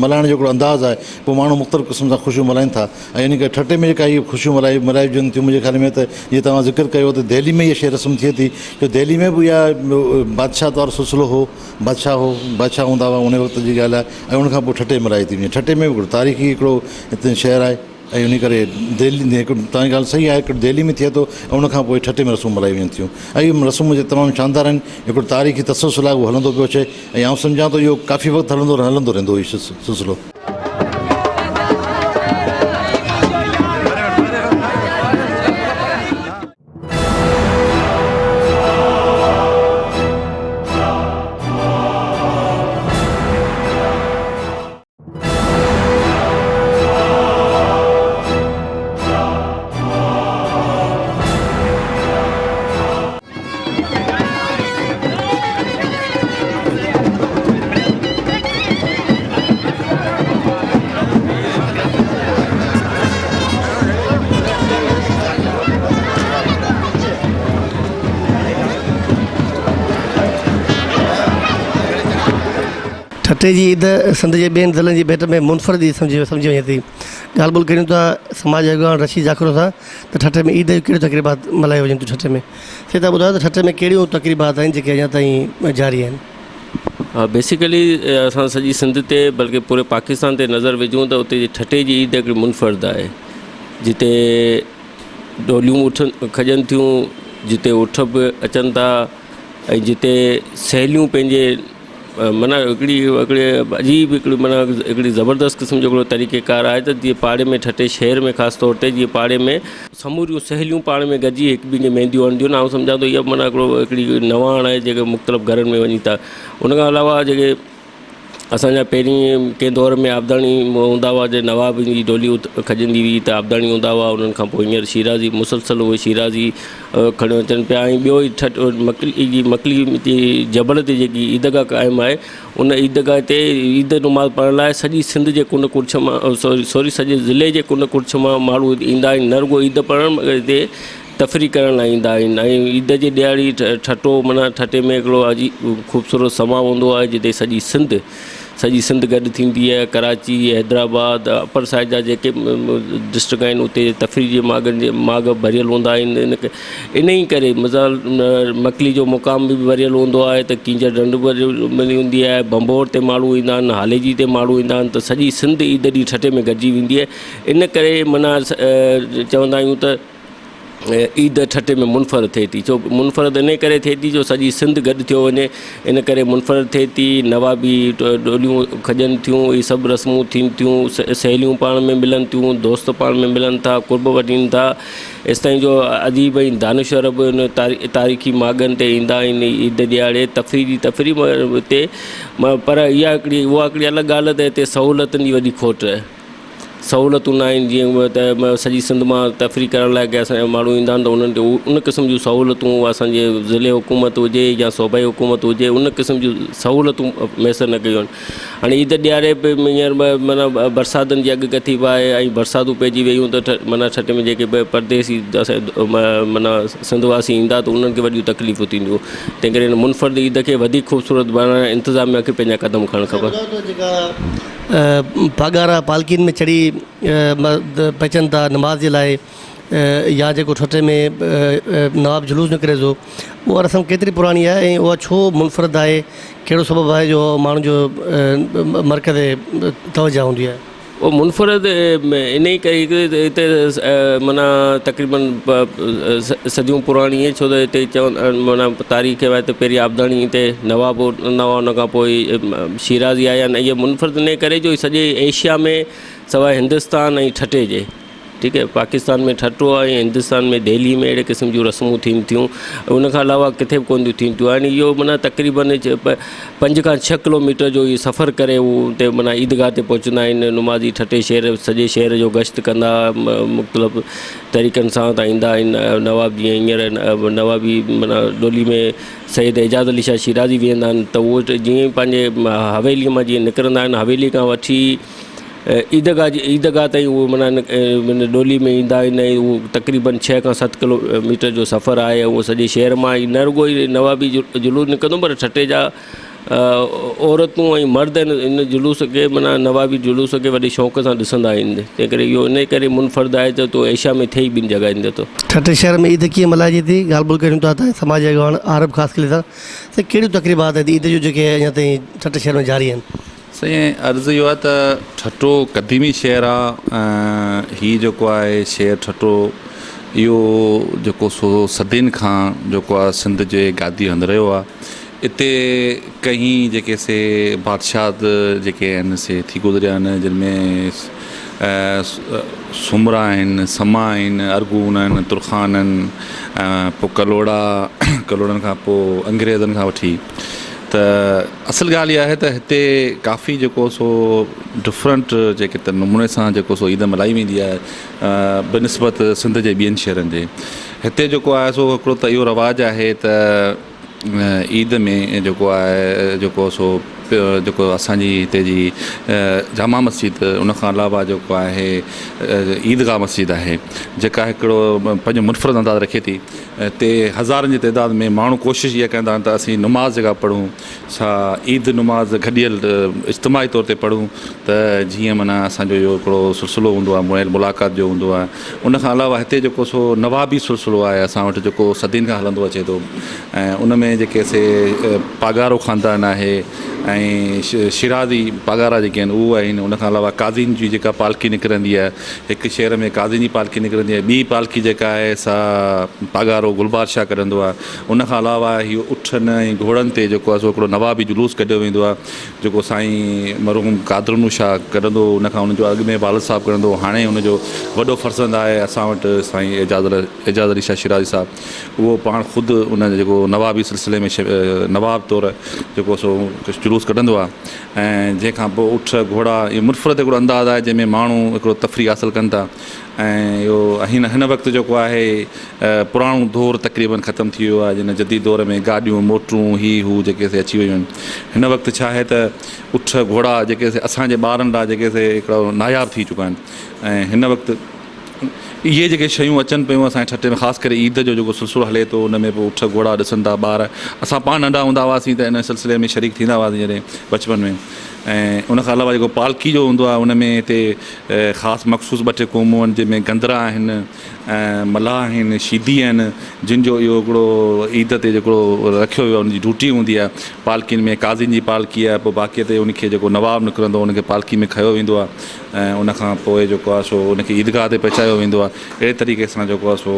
ملهائڻ جو هڪڙو انداز آهي، پوء ماڻهو مختلف قسم سان خوشيون ملهائين ٿا ۽ ان ڪري ٺٽي ۾ جيڪا هي خوشيون ملهائي ملهائجن ٿيون منهنجي خيال ۾ ته جيئن توهان ذڪر ڪيو ته دهلي ۾ اها شيء رسم ٿئي ٿي جو دهلي ۾ به اها بادشاهت وارو سلسلو هو. بادشاهه هو، بادشاهه هوندا هئا ان وقت جي ڳالهه آهي ۽ ان کان پوء ٺٽي ملهائي ٿي وڃي. ٺٽي ۾ به هڪڙو تاريخي هڪڙو هتي شهر آهي ۽ ان ڪري دهلي هڪ توهان جي ڳالهه صحيح آهي هڪڙو دهلي ۾ ٿئي ٿو ۽ ان کان پوء ٺٽي ۾ رسمون ملهائي وڃن ٿيون ۽ اهي رسمون جي تمام شاندار آهن هڪڙو تاريخي تسلسل آهي اهو هلندو پيو اچي ۽ آئون سمجهان ٿو اهو ڪافي وقت هلندو هلندو رهندو اهو سلسلو.
ٺٽي جي عيد سنڌ جي ٻين ضلعن جي ڀيٽ ۾ منفرد عيد سمجهي سمجهي وڃي ٿي. ڳالهه ٻولهه ڪريون ٿا سماج جي اڳواڻ رشيد جاکرو سان ته ٺٽي ۾ عيد جون ڪهڙيون تقريبات ملهايون وڃن ٿيون ٺٽي ۾ سي تان ٻڌايو ته ٺٽي ۾ ڪهڙيون تقريبات آهن جيڪي اڃا تائين جاري آهن.
ها بيسيڪلي اسان سڄي سنڌ تي بلڪه پوري پاڪستان تي نظر وجهون ته اتي جي ٺٽي جي عيد هڪڙي منفرد آهي جتي ڏوليون اٺن کڄن ٿيون جتي اٺ به اچن ٿا ۽ جتي سهيليون پنهنجي معنيٰ هڪڙي هڪڙي عجيب هڪڙي معنيٰ هڪڙي زبردست قسم جو هڪڙو طريقي ڪار آهي ته جيئن پاڙي ۾ ٺٽي شهر ۾ خاص طور تي جيئن پاڙي ۾ سموريون سهيليون پاڻ ۾ گڏجي هڪ ٻئي کي مينديون هڻنديون آهن آئون سمجهان ٿو اها معنيٰ هڪڙو هڪڙي نواڻ آهي جيڪي مختلف گهرن ۾ وڃي ٿا ان کان علاوه جيڪي اسان جا پهرين ڪنهن دور ۾ آبداڻي هوندا هئا جي نواب جي ڊولي کڄندي هئي ته آبداڻي هوندا هئا انهن کان پوء هينئر شيرازي مسلسل اهي شيرازي کڻيو اچن پيا ۽ ٻيو ٺٽ مڪلي جي مڪلي جي جبل تي جيڪي عيدگاهه قائم آهي ان عيدگاهه تي عيد نماز پڙهڻ لاء سڄي سنڌ جي ڪنڊ ڪڙڇ مان سوري سوري سڄي ضلعي جي ڪنڊ ڪڙڇ مان ماڻهو ايندا آهن نه رڳو عيد پڙهڻ مگر هتي تفريح ڪرڻ لاء ايندا آهن ۽ عيد جي ڏهاڙي ٺٽو معنيٰ ٺٽي ۾ هڪڙو عجيب خوبصورت سماء هوندو آهي جتي سڄي سنڌ سڄي سنڌ گڏ ٿيندي آهي ڪراچي حيدرآباد اپر سائيڊ جا جيڪي به ڊسٽرڪٽ آهن اتي تفريح جي ماڳن جي ماڳ ڀريل هوندا آهن ان انهي ڪري مثال مڪلي جو مقام به ڀريل هوندو آهي ته ڪينجهر ڍنڍ به ڀريل هوندي آهي ڀنڀور تي ماڻهو ايندا آهن هاليجي تي ماڻهو ايندا آهن ته سڄي سنڌ عيد ڏينهن ٺٽي ۾ گڏجي ويندي آهي ان ڪري معنيٰ چوندا آهيون ته عيد ٺٽي ۾ منفرد ٿئي ٿي ڇو منفرد ان ڪري ٿئي ٿي جو سڄي سنڌ گڏ ٿيو وڃي ان ڪري منفرد ٿئي ٿي نوابي ڏوليون کڄن ٿيون اهي سڀ رسمون ٿين ٿيون سهيليون پاڻ ۾ ملن ٿيون دوست پاڻ ۾ ملن ٿا قرب وٺين ٿا ايستائين جو اديب ۽ دانشور به ان تاريخي ماڳن تي ايندا آهن عيد ڏيهاڙي تفريح جي تفريح هتي پر اها هڪڙي اها هڪڙي الڳ ڳالهه ته هتي سهولتن جي وڏي کوٽ آهي سهولتون نه آهن جيئن ته سڄي سنڌ مان تفريح ڪرڻ لاء ڪي اسان جا ماڻهو ايندا آهن ته انهن کي ان قسم جون سهولتون اسان جي ضلعي حڪومت هجي يا صوبائي حڪومت هجي ان قسم جون سهولتون ميسر نه ڪيون آهن هاڻي عيد ڏياري به هينئر معنيٰ برساتن جي اڳڪٿي به آهي ۽ برساتون پئجي ويون ته معنيٰ ٺٽي ۾ جيڪي به پرديسي معنيٰ سنڌ واسي ايندا ته انهن کي وڏيون تڪليفون ٿينديون تنهن ڪري هن منفرد عيد کي وڌيڪ خوبصورت بڻائڻ لاء انتظاميا کي پنهنجا قدم کڻڻ کپن.
پاڳارا پالڪين ۾ چڙهي پهچن ٿا نماز جي لاء يا جيڪو ٺٽي ۾ نواب جلوس نڪري ٿو اها رسم ڪيتري پراڻي آهي ۽ اها ڇو منفرد آهي ڪهڙو سبب آهي جو ماڻهن جو مرڪز توجه هوندي آهي.
اهو منفرد انهي ڪري هتي معنيٰ تقريبن صديون پراڻي آهي ڇو ته هتي چون معنيٰ تاريخ آهي ته پهرين آبداڻي هتي نواب نواب ان کان پوء شيرازي آيا آهن اهي منفرد انهي ڪري جو سڄي ايشيا ۾ سواء هندستان ۽ ٺٽي جي ٺيڪ آهي پاڪستان ۾ ٺٽو آهي ۽ هندستان ۾ دهلي ۾ اهڙي قسم جون رسمون ٿين ٿيون ان کان علاوه ڪٿي به ڪونه ٿيون ٿين ٿيون يعني اهو معنيٰ تقريبن پنج کان ڇهه ڪلو ميٽر جو اهو سفر ڪري هو اتي معنيٰ عيدگاهه تي پهچندا آهن نمازي ٺٽي شهر سڄي شهر جو گشت ڪندا مختلف طريقن سان اتان ايندا آهن نواب جيئن هينئر نوابي معنيٰ ڏولي ۾ سيد اعجاز علي شاهه شيرازي ويهندا آهن ته اهو جيئن پنهنجي حويلي مان جيئن نڪرندا آهن حويلي کان وٺي عيدگاهه جي عيدگاهه تائين اهو معنيٰ ان ڏولي ۾ ايندا آهن ۽ اهو تقريبن ڇهه کان ست ڪلو ميٽر جو سفر آهي اهو سڄي شهر مان نه رڳو نوابي جلوس نڪرندو پر ٺٽي جا عورتون ۽ مرد ان جلوس کي معنيٰ نوابي جلوس کي وڏي شوق سان ڏسندا آهن تنهن ڪري اهو ان ڪري منفرد آهي ته تو ايشيا ۾ ٿئي ئي ٻن جڳهين تي ٿو.
ٺٽي شهر ۾ عيد ڪيئن ملهائجي ٿي ڳالهه ٻولهه ڪريون ٿا ته سماجي اڳواڻ عارب خاصخيلي سان ته ڪهڙيون تقريبات آهن عيد جون جيڪي اڃا تائين ٺٽي شهر ۾ جاري آهن.
سائين عرض اهو آهي ته ٺٽو قديمي شهر آ ۽ هي جيڪو آهي شهر ٺٽو اهو جيڪو سو صدين کان جيڪو آ سنڌ جي گادي هنڌ رهيو آ اتي ڪئين جيڪي سي بادشاهت جيڪي آهن سي ٿي گذريا آهن جن ۾ سومرا آهن سما آهن ارغون آهن ترخان آهن ۽ پوء ڪلهوڙا ڪلهوڙن کان پوء انگريزن کان وٺي ته اصل ڳالهه اها آهي ته هتي ڪافي جيڪو سو ڊفرنٽ جيڪي ته نموني سان جيڪو سو عيد ملهائي ويندي آهي بنسبت سنڌ جي ٻين شهرن جي هتي جيڪو آهي سو هڪڙو ته اهو رواج آهي ته عيد ۾ جيڪو آهي جيڪو سو جيڪو اسانجي هتي جي جامع مسجد ان کان علاوه جيڪو آهي عيدگاهه مسجد آهي جيڪا هڪڙو پنهنجو منفرد انداز رکي ٿي تي هزارن جي تعداد ۾ ماڻهو ڪوشش اها ڪندا آهن ته اسين نماز جيڪا پڙهون سا عيد نماز گڏيل اجتماعي طور تي پڙهون ته جيئن معنيٰ اسان جو اهو هڪڙو سلسلو هوندو آهي ميل ملاقات جو هوندو آهي ان کان علاوه هتي جيڪو سو نوابي سلسلو آهي اسان وٽ جيڪو صدين کان هلندو اچي ٿو ۽ ان ۾ جيڪي سي پاڳارو خاندان آهي ۽ شيرازي پاڳارا جيڪي آهن اهو آهن ان کان علاوه قاضين جي جيڪا پالڪي نڪرندي آهي هڪ شهر ۾ قاضين جي پالڪي نڪرندي آهي ٻي پالڪي جيڪا آهي سا پاڳارو گل بادشاهه ڪڍندو آهي ان کان علاوه هي اٺن ۽ گهوڙن تي جيڪو آهي سو هڪڙو نوابي جلوس ڪڍيو ويندو آهي جيڪو سائين مرحوم قادرنو شاهه ڪڍندو هو ان کان ان جو اڳ ۾ والد صاحب ڪڍندو هو هاڻي ان جو وڏو فرزند آهي اسان وٽ سائين اعجاز اعجاز علي شاهه شيرازي صاحب اهو پاڻ خود ان جيڪو نوابي سلسلي ۾ نواب طور جيڪو سو جلوس ڪڍندو آهي ۽ جنهن کان پوء اٺ، گهوڙا اهو منفرد هڪڙو انداز آهي جنهن ۾ ماڻهو هڪڙو تفريح حاصل ڪن ٿا ۽ اهو هن هن وقت جيڪو آهي پراڻو دور تقريبن ختم ٿي ويو آهي جن جديد دور ۾ گاڏيون موٽرون هي هو جيڪي سي اچي ويون آهن هن وقت ڇا آهي ته اٺ گهوڙا جيڪي سي اسان جي ٻارن لاء جيڪي سي هڪڙو ناياب ٿي چڪا آهن ۽ هن وقت اهي جيڪي شيون اچن پيون اسان جي ٺٽي ۾ خاص ڪري عيد جو جيڪو سلسلو هلي ٿو ان ۾ پوء اٺ گهوڙا ڏسن ٿا ٻار اسان پاڻ ننڍا هوندا هئاسين ته ان سلسلي ۾ شريڪ ٿيندا هئاسين جڏهن بچپن ۾ ۽ ان کان علاوه جيڪو پالڪي جو هوندو آهي ان ۾ هتي خاص مخصوص ٻه ٽي قومون آهن جنهن ۾ گندرا آهن ۽ ملاح آهن شيدي آهن جن جو اهو هڪڙو عيد تي جيڪو رکيو ويو آهي ان جي ڊيوٽي هوندي آهي پالڪين ۾ قاضين جي پالڪي آهي پوء باقي تي ان کي جيڪو نواب نڪرندو ان کي پالڪي ۾ کنيو ويندو آهي ۽ ان کان پوء جيڪو آهي سو ان کي عيدگاهه تي پهچايو ويندو آهي اهڙي طريقي سان جيڪو آهي سو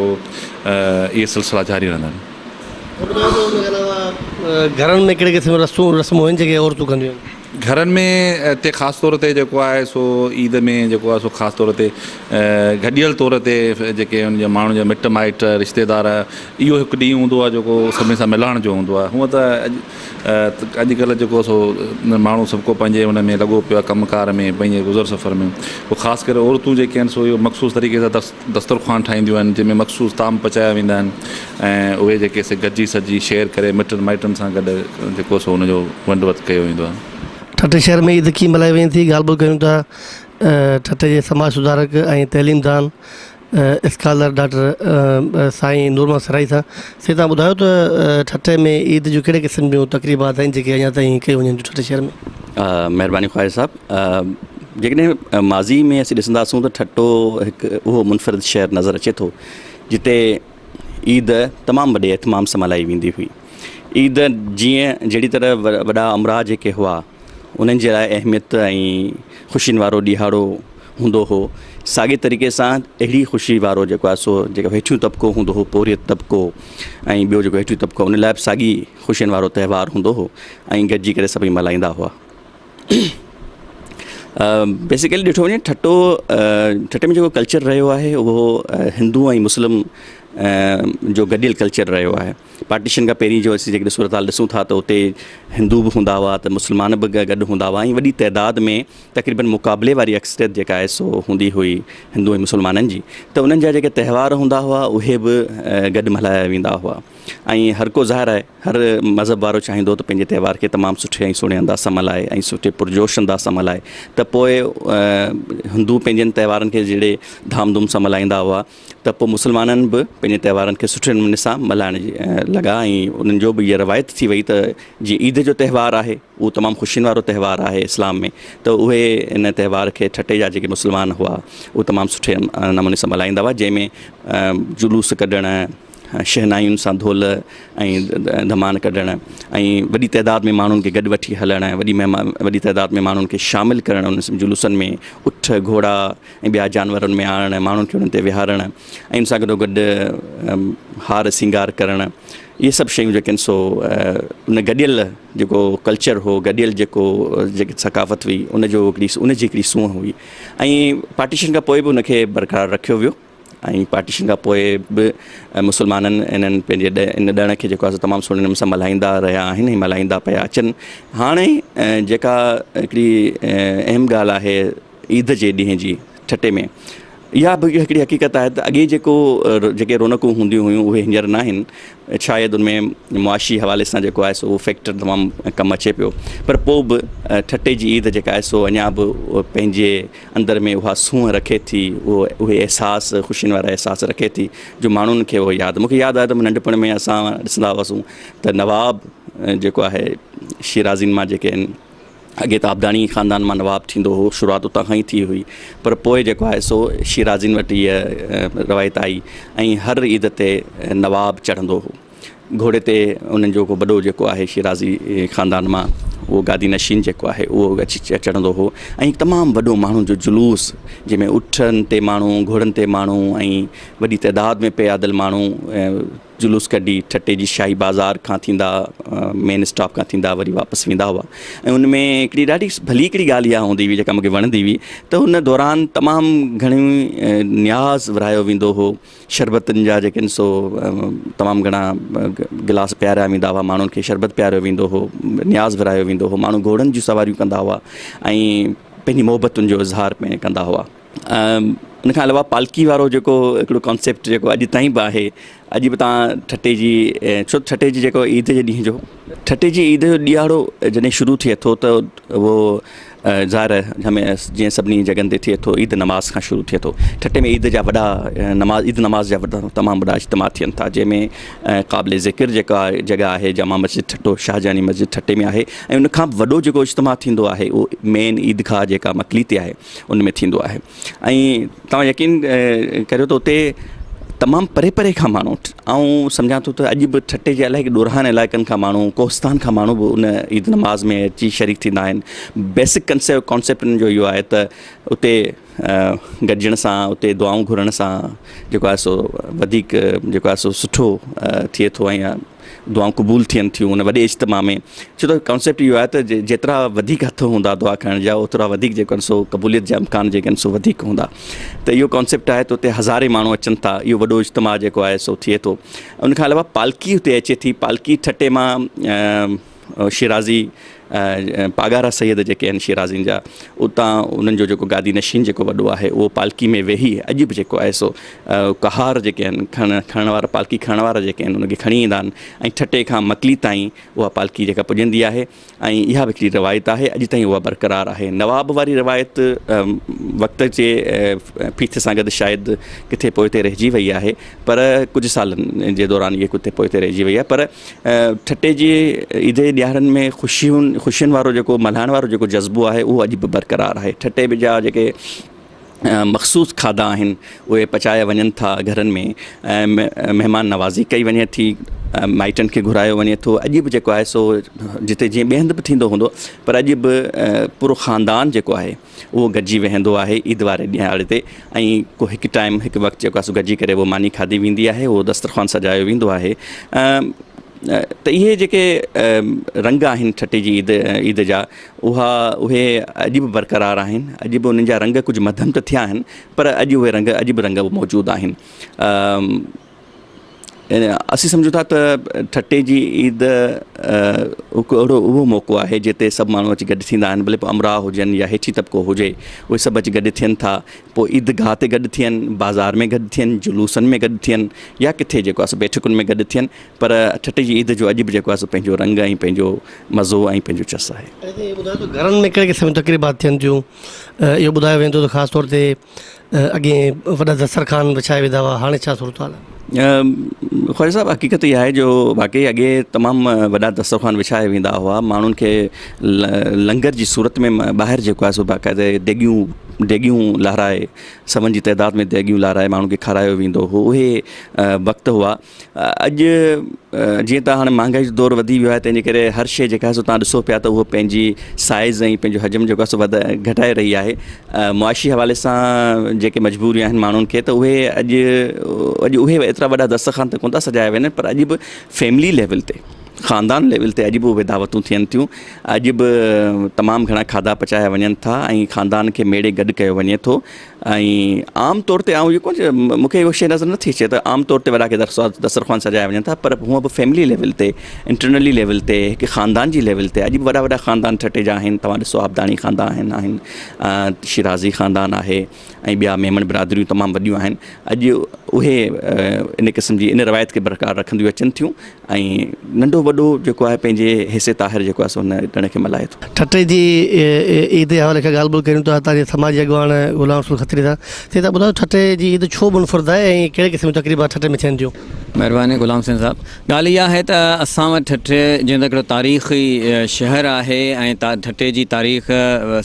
اهي سلسلا جاري رهندا آهن.
ٻڌايو ته ان کان علاوه گهرن ۾ ڪهڙي قسم جون رسمون رسمون آهن جيڪي عورتون ڪنديون آهن؟
گهرن ۾ هتي خاص طور تي جيڪو آهي سو عيد ۾ جيڪو آهي سو خاص طور تي گڏيل طور تي جيڪي ان جا ماڻهن جا مٽ مائٽ رشتيدار اهو هڪ ڏينهن هوندو آهي جيڪو سڀني سان ملڻ جو هوندو آهي هونء ته اڄ اڄڪلهه جيڪو سو ماڻهو سڀ ڪو پنهنجي ان ۾ لڳو پيو آهي ڪم ڪار ۾ پنهنجي گذر سفر ۾ پوء خاص ڪري عورتون جيڪي آهن سو اهو مخصوص طريقي سان دسترخوان ٺاهينديون آهن جنهن ۾ مخصوص طعام پچايا ويندا آهن ۽ اهي جيڪي سي گڏجي سڏجي شيئر ڪري مٽن مائٽن سان گڏ جيڪو سو ان جو ونڊ ورت ڪيو ويندو آهي.
ٺٽي شهر ۾ عيد ڪيئن ملهائي وڃي ٿي ڳالهه ٻولهه ڪريون ٿا ٺٽي جي سماج سڌارڪ ۽ تعليم دان اسڪالر ڊاڪٽر سائين نور محمد سرائي سان. سائين توهان ٻڌايو ته ٺٽي ۾ عيد جون ڪهڙي قسم جون تقريبات آهن جيڪي اڃا تائين ڪيون وڃن ٿيون ٺٽي شهر ۾؟
مهرباني خواجه صاحب جيڪڏهن ماضي ۾ اسين ڏسنداسون ته ٺٽو هڪ اهو منفرد شهر نظر اچي ٿو جتي عيد تمام وڏي اهتمام سان ملهائي ويندي هئي عيد جيئن جهڙي طرح وڏا امراء جيڪي هئا انهن جي لاء اهميت ۽ خوشين وارو ڏيهاڙو هوندو هو ساڳي طريقي سان اهڙي خوشي وارو جيڪو آهي سو جيڪو هيٺيون طبقو هوندو هو پورهيت طبقو ۽ ٻيو جيڪو هيٺيون طبقو ان لاء به ساڳي خوشين وارو تهوار هوندو هو ۽ گڏجي ڪري سڀئي ملهائيندا هئا بيسيڪلي ڏٺو وڃي ٺٽو ٺٽي ۾ جيڪو ڪلچر رهيو آهي اهو هندو ۽ مسلم جو گڏيل ڪلچر رهيو آهي پارٽيشن کان پهرين جو اسين جيڪڏهن صورتحال ڏسون ٿا ته اتي هندو به هوندا هئا ته مسلمان به گڏ هوندا هئا ۽ وڏي تعداد ۾ تقريبن مقابلي واري اڪثريت جيڪا آهي سو هوندي هئي هندو ۽ مسلمانن جي ته انهن جا جيڪي تهوار هوندا هئا اهي به گڏ ملهايا ويندا هئا ۽ هر ڪو ظاهر آهي هر مذهب وارو چاهيندو ته پنهنجي تهوار کي تمام سٺي ۽ سهڻي انداز سان ملهائي ۽ سٺي پرجوش انداز سان ملهائي ته پوء هندو پنهنجن تهوارن کي جهڙي ڌام ڌوم سان ملهائيندا هئا ته پوء مسلمانن به پنهنجي تهوارن کي سٺي نموني سان ملهائڻ لڳا ۽ انهن جو به اها روايت ٿي وئي ته جيئن عيد جو تهوار آهي اهو تمام خوشين وارو تهوار آهي اسلام ۾ ته اهي ان تهوار کي ٺٽي جا جيڪي مسلمان هئا اهي تمام سٺي نموني سان ملهائيندا هئا جنهن ۾ جلوس ڪڍڻ شهنائين سان ڍول ۽ ڌمان ڪڍڻ ۽ وڏي تعداد ۾ ماڻهن کي گڏ وٺي هلڻ وڏي مهمان وڏي تعداد ۾ ماڻهن کي شامل ڪرڻ ان جلوسن ۾ اٺ گهوڙا ۽ ٻيا جانور ان ۾ آڻڻ ماڻهن کي انهن تي ويهارڻ ۽ ان سان گڏو گڏ هار سينگار ڪرڻ اهي سڀ شيون جيڪي آهن سو ان گڏيل جيڪو ڪلچر هو گڏيل جيڪو جيڪي ثقافت هئي ان جو هڪڙي ان جي هڪڙي سونهن هئي ۽ پارٽيشن کان پوء به ان کي برقرار رکيو ويو ۽ پارٽيشن کان پوء به مسلمانن انهن پنهنجي ان ڏڻ کي جيڪو آهي سو تمام سهڻي نموني سان ملهائيندا رهيا آهن ۽ ملهائيندا پيا اچن هاڻي جيڪا هڪڙي اهم ڳالهه آهي عيد جي ڏينهن جي ٺٽي ۾ اها به هڪڙي حقيقت آهي ته اڳي جيڪو جيڪي رونقون هونديون هيون اهي هينئر نه آهن شايد ان ۾ معاشي حوالي سان جيڪو آهي سو اهو فيڪٽر تمام ڪم اچي پيو پر پوء به ٺٽي جي عيد جيڪا آهي سو اڃا به پنهنجي اندر ۾ اها سونهن رکي ٿي اهو اهي احساس خوشين وارا احساس رکي ٿي جو ماڻهن کي اهو ياد مونکي ياد آهي ته ننڍپڻ ۾ اسان ڏسندا هئاسون ته نواب جيڪو آهي شيرازين مان جيڪي آهن اڳي ته آبداڻي خاندان مان نواب ٿيندو هو شروعات اتان کان ئي ٿي هئي پر پوء جيڪو آهي سو شيرازين وٽ هيء روايت آئي ۽ هر عيد تي نواب چڙهندو هو گهوڙي تي انهن جو ڪو وڏو جيڪو آهي شيرازي خاندان مان اهو گادي نشين جيڪو آهي اهو اچي چڙهندو هو ۽ تمام وڏو ماڻهن جو جلوس جنهن ۾ اٺن تي ماڻهو گهوڙن تي ماڻهو ۽ وڏي تعداد ۾ پيادل ماڻهو جلوس ڪڍي ٺٽي جي شاهي بازار کان ٿيندا مين اسٽاپ کان ٿيندا وري واپس ويندا هئا ۽ ان ۾ هڪڙي ڏاڍي ڀلي هڪڙي ڳالهه اها هوندي هئي جيڪا مونکي وڻندي هئي ته ان دوران تمام گهڻيون نياز ورهايو ويندو هو شربتن جا جيڪي آهن سو تمام گهڻا گلاس پياريا ويندا هئا ماڻهن کي شربت پياريو ويندو هو نياز ورهايو ويندو هو ماڻهو گهوڙن جون سواريون ڪندا هئا ۽ پنهنجي محبتن جو اظهار پڻ ڪندا هئا ان کان علاوه پالڪي وارو جيڪو هڪڙو ڪانسيپٽ جيڪو اڄ تائين به آهي اڄ به تان ٺٽي جي ڇو ٺٽي جي جيڪو عيد جي ڏينهن جو ٺٽي جي عيد جو ڏيهاڙو جڏهن شروع ٿئي ٿو ته اهو ظاهر آهي جيئن سڀني جڳهن تي ٿئي ٿو عيد نماز کان شروع ٿئي ٿو. ٺٽي ۾ عيد جا وڏا نماز عيد نماز جا وڏا تمام وڏا اجتماع ٿين ٿا جنهن ۾ قابل ذڪر جيڪا جڳهه آهي جامع مسجد ٺٽو شاهجهاني مسجد ٺٽي ۾ آهي ۽ ان کان به وڏو جيڪو اجتماع ٿيندو آهي اهو مين عيدگاهه جيڪا مڪلي تي آهي ان ۾ ٿيندو آهي ۽ توهان يقين ڪريو ته اتي تمام پري پري کان ماڻهو آئون سمجهان ٿو ته اڄ به ٺٽي جي الائي ڏورانهن علائقن کان ماڻهو ڪوهستان کان ماڻهو به ان عيد نماز ۾ اچي شريڪ ٿيندا آهن بيسڪ ڪنسيپٽ ڪانسيپٽ ان جو اهو آهي ته اتي گڏجڻ سان اتي دعائون گهرڻ سان جيڪو آهي سو وڌيڪ جيڪو آهي سو سٺو ٿئي ٿو ۽ دعائون قبول ٿين ٿيون ان وڏي اجتماع ۾ ڇو ته ڪانسيپٽ اهو آهي ته جيترا وڌيڪ هٿ هوندا دعا ڪرڻ جا اوترا وڌيڪ جيڪو آهن سو قبوليت جا امڪان جيڪي آهن سو وڌيڪ هوندا ته اهو ڪانسيپٽ آهي ته اتي هزارين ماڻهو اچن ٿا اهو وڏو اجتماع جيڪو آهي سو ٿئي ٿو ان کان علاوه پالڪي اتي اچي ٿي پالڪي ٺٽي مان شيرازي پاڳارا سيد جيڪي آهن شيرازين جا اتان انهن جو جيڪو گادي نشين جيڪو وڏو آهي اهو پالڪي ۾ ويهي اڄ به جيڪو آهي سو ڪهار جيڪي آهن کڻ کڻڻ وارا پالڪي کڻڻ وارا جيڪي آهن ان کي کڻي ايندا آهن ۽ ٺٽي کان مڪلي تائين اها پالڪي جيڪا پڄندي آهي ۽ اها به هڪڙي روايت آهي اڄ تائين اها برقرار آهي نواب واري روايت وقت جي ڦيٿ سان گڏ شايد ڪٿي پوئتي رهجي وئي آهي پر ڪجهه سالن جي دوران اهي ڪٿي پوئتي رهجي وئي آهي پر ٺٽي جي عيد جي ڏيهاڙن ۾ خوشين خوشين وارو جيڪو ملهائڻ وارو جيڪو جذبو آهي اهو اڄ به برقرار آهي ٺٽي جا جيڪي مخصوص کاڌا آهن اهي پچايا وڃن ٿا گهرن ۾ ۽ مهمان نوازي ڪئي وڃي ٿي مائٽن کي گهرايو وڃي ٿو اڄ به جيڪو آهي سو جتي جيئن ٻئي هنڌ به ٿيندو هوندو پر اڄ به پورو خاندان جيڪو آهي اهو گڏجي ويهندو آهي عيد واري ڏهاڙي تي ۽ ڪو هڪ ٽائيم هڪ وقت جيڪو آهي سو گڏجي ڪري اهو ماني کاڌي ويندي آهي اهو دسترخوان سجايو ويندو آهي ته اهي جيڪي رنگ آهن ٺٽي جي عيد عيد جا اها اهي اڄ به برقرار آهن اڄ به انهن جا رنگ ڪجهه مڌم ته ٿيا آهن پر اڄ اهي رنگ اڄ به رنگ موجود آهن اسين سمجهون ٿا ته ٺٽي جي عيد هڪ اهڙو اهو موقعو آهي جتي سڀ ماڻهو اچي گڏ ٿيندا آهن ڀلي پوء امراء هجن يا هيٺين طبقو هجي اهي سڀ اچي گڏ ٿين ٿا پوء عيد گاهه تي گڏ ٿين بازار ۾ گڏ ٿين جلوسن ۾ گڏ ٿين يا ڪٿي جيڪو آهي سو بيٺڪن ۾ گڏ ٿين پر ٺٽي جي عيد جو اڄ به جيڪو آهي سو پنهنجو رنگ ۽ پنهنجو مزو ۽ پنهنجو چس آهي.
اهو ٻڌايو ته گهرن ۾ ڪهڙي قسم جون تقريبات ٿين ٿيون اهو ٻڌايو ويندو ته خاص طور تي اڳي وڏا دسترخوان وڇايا ويندا هئا هاڻي ڇا صورتحال آهي؟
خواجه صاحب حقيقت اها آهي جو واقعي اڳي تمام وڏا دسترخوان وڇايا ويندا هئا ماڻهن کي لنگر جي صورت ۾ ٻاهر جيڪو آهي سو باقاعده ديڳيون ديڳيون لهرائي سون جي تعداد ۾ ديڳيون لهرائي ماڻهن کي کارايو ويندو هو اهي وقت هئا اڄ جيئن ته هاڻي مهانگائي جو دور وڌي ويو آهي تنهن جي ڪري هر شيء جيڪا آهي سو توهان ڏسو پيا ته اهو پنهنجي سائز ۽ پنهنجو حجم جيڪو آهي سو وڌ گهٽائي رهي آهي معاشي حوالي سان جيڪي مجبوريون آهن ماڻهن کي ته اهي اڄ اڄ اهي ايترا وڏا دسترخوان ته ڪونه ٿا سجايا وڃن پر اڄ به فيملي ليول تي خاندان ليول تي اڄ به اهي دعوتون ٿين ٿيون اڄ به تمام گهڻا کاڌا پچايا وڃن ٿا ۽ خاندان کي ميڙي گڏ ڪيو وڃي ٿو ۽ عام طور تي آئون اهو ڪونه مون کي اها شيء نظر نٿي اچي ته عام طور تي وڏا ڪي دسترخوان سجايا وڃن ٿا پر هونء به فيملي ليول تي انٽرنلي ليول تي هڪ خاندان جي ليول تي اڄ به وڏا وڏا خاندان ٺٽي جا آهن توهان ڏسو آبداڻي خاندان آهن شيرازي خاندان آهي ۽ ٻيا ميمڻ برادريون تمام وڏيون آهن اڄ اهي ان قسم جي ان روايت کي برقرار رکنديون اچن ٿيون ۽ ننڍو وڏو جيڪو آهي پنهنجي حصي طاهر جيڪو آهي سو ان ڏڻ کي ملهائي ٿو.
ٺٽي جي عيد جي حوالي کان ڳالهه ٻولهه ڪريون ٿا هتان جي سماجي اڳواڻ غلام رسول کتري سان. سائين تهان ٻڌايو ٺٽي جي عيد ڇو منفرد آهي ۽ ڪهڙي قسم جون تقريبات ٺٽي ۾ ٿين ٿيون؟
مهرباني غلام حسين صاحب ڳالهه اها آهي ته اسان وٽ ٺٽي جيئن ته هڪڙو تاريخي شهر آهي ۽ ٺٽي جي تاريخ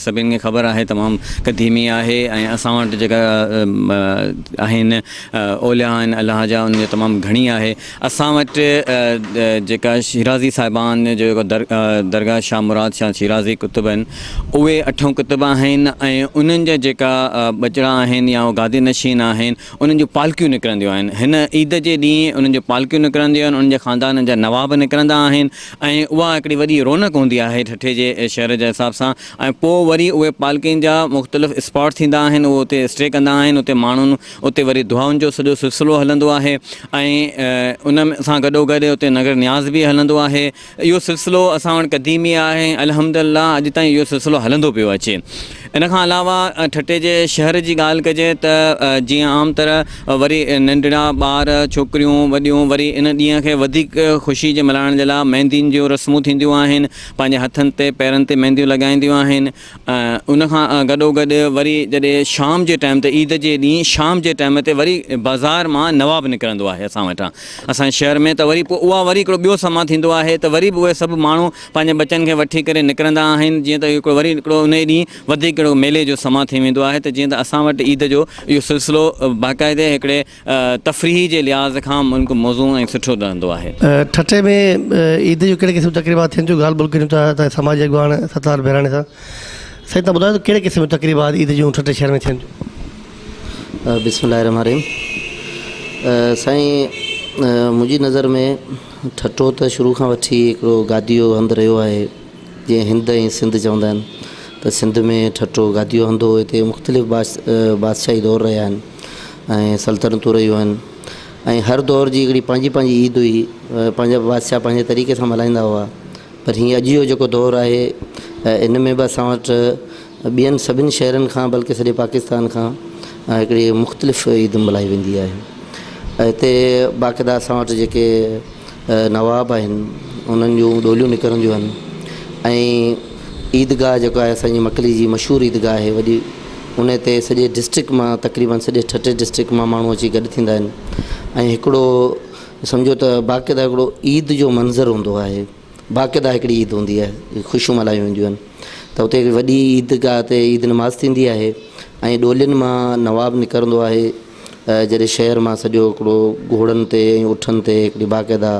سڀني کي خبر آهي تمام قديمي آهي ۽ اسان وٽ جيڪا آهن اولياء آهن الله جا انهن جي تمام گهڻي آهي اسان وٽ جيڪا شيرازي صاحبان جو جيڪو درگاهه شاهه مراد شاهه شيرازي قطب آهن اهي اٺون قطب آهن ۽ انهن جا جيڪا ٻچڙا آهن يا گادي نشين آهن انهن جون پالڪيون نڪرنديون آهن هن عيد جي ڏينهن انهن جون پالڪيون نڪرنديون آهن انهن جي خاندان جا نواب نڪرندا آهن ۽ اها هڪڙي وڏي رونق هوندي آهي ٺٽي جي شهر جي حساب سان ۽ پوء وري اهي پالڪين جا مختلف اسپاٽ ٿيندا آهن اهي اتي اسٽي ڪندا آهن اتي ماڻهن اتي وري دعائن جو سڄو سلسلو هلندو آهي ۽ ان سان گڏو گڏ اتي نگر نياز به هلندو آهي. اهو سلسلو اسان وٽ قديمي آهي ۽ الحمد الله اڄ تائين اهو سلسلو هلندو پيو اچي. ان کان علاوه ٺٽي جي شهر جي ڳالهه ڪجي ته جيئن عام طرح وري ننڍڙا ٻار ڇوڪريون وڏيون وري ان ڏينهن کي وڌيڪ خوشي جي ملهائڻ جي لاء ميندين جون رسمون ٿينديون آهن پنهنجي هٿن تي پيرن تي مينديون لڳائينديون آهن ان کان گڏوگڏ وري جڏهن شام جي ٽائيم تي عيد جي ڏينهن شام جي ٽائيم تي وري بازار مان نواب نڪرندو آهي اسان وٽان اسان جي شهر ۾ ته وري پوء اها وري هڪڙو ٻيو سما ٿيندو آهي ته وري به اهي سڀ ماڻهو پنهنجي ٻچن کي وٺي ڪري نڪرندا آهن جيئن ته هڪڙو وري هڪڙو انهي ڏينهن وڌيڪ هڪڙو ميلي جو سما ٿي ويندو آهي ته جيئن ته اسان وٽ عيد جو اهو سلسلو باقاعدي هڪڙي تفريحي جي لحاظ کان ملڪ موزون ۽ سٺو رهندو آهي.
ٺٽي ۾ عيد جون ڪهڙي قسم جون تقريبات ٿين ٿيون ڳالهه ٻولهه ڪريون ٿا اتان جي سماجي اڳواڻ ستار بهراڻي سان. سائين تهان ٻڌايو ته ڪهڙي قسم جون تقريبات عيد جون ٺٽي شهر ۾ ٿين ٿيون.
بسم الله الرحمٰن الرحيم سائين منهنجي نظر ۾ ٺٽو ته شروع کان وٺي هڪڙو گادي جو هنڌ رهيو آهي. جيئن هند ۽ سنڌ چوندا آهن ته سنڌ ۾ ٺٽو گادي جو هنڌ هو هتي مختلف بادشاهي دور رهيا آهن ۽ سلطنتون رهيون آهن ۽ هر دور جي هڪڙي پنهنجي پنهنجي عيد هئي پنهنجا بادشاهه پنهنجي طريقي سان ملهائيندا هئا پر هي اڄ جو جيڪو دور آهي ان ۾ به اسان وٽ ٻين سڀني شهرن کان بلڪه سڄي پاڪستان کان هڪڙي مختلف عيد ملهائي ويندي آهي هتي باقاعده اسان وٽ جيڪي نواب آهن انهن جون ڏوليون نڪرنديون آهن ۽ عيدگاهه جيڪو آهي اسان جي مڪلي جي مشهور عيدگاهه آهي وڏي ان تي سڄي ڊسٽرڪٽ مان تقريبن سڄي ٺٽي ڊسٽرڪٽ مان ماڻهو اچي گڏ ٿيندا آهن ۽ هڪڙو سمجهو ته باقاعده هڪڙو عيد جو منظر هوندو آهي باقاعده هڪڙي عيد هوندي آهي خوشيون ملهايون وينديون آهن ته اتي وڏي عيدگاهه تي عيد نماز ٿيندي آهي ۽ ڏولين مان نواب نڪرندو آهي جڏهن شهر مان سڄو هڪڙو گهوڙن تي ۽ اٺن تي هڪڙي باقاعده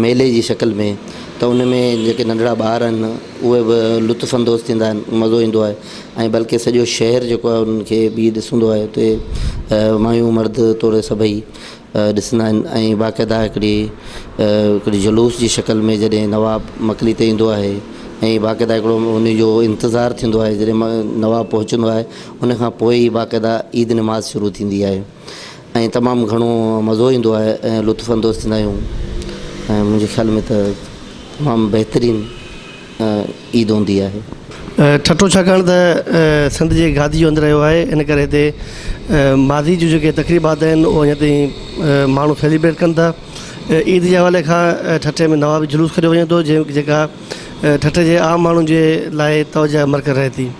ميلي جي شڪل ۾ ته ان ۾ جيڪي ننڍڙا ٻار آهن اهي به لطف اندوز ٿيندا آهن مزو ايندو آهي ۽ بلڪه سڄو شهر جيڪو آهي انهن کي به ڏسندو آهي اتي مايون مرد توڙي سڀئي ڏسندا آهن ۽ باقاعده هڪڙي هڪڙي جلوس جي شڪل ۾ جڏهن نواب مڪلي تي ايندو آهي ۽ باقاعده هڪڙو ان جو انتظار ٿيندو آهي جڏهن نواب پهچندو آهي ان کان پوء ئي باقاعده عيد نماز شروع ٿيندي آهي ۽ تمام گهڻو مزو ايندو آهي ۽ لطف اندوز ٿيندا آهيون ۽ منهنجي خيال ۾ ته تمام بهترين عيد هوندي آهي.
ٺٽو ڇاڪاڻ ته سنڌ جي گادي جو هنڌ رهيو آهي ان ڪري هتي ماضي جون جيڪي تقريبات آهن اهي اڃا تائين ماڻهو سيليبريٽ ڪن ٿا. عيد جي حوالي کان ٺٽي ۾ نوابي جلوس ڪڍيو وڃي ٿو جيڪا ٺٽي جي عام ماڻهن جي لاء توجهه مرڪز رهي ٿي.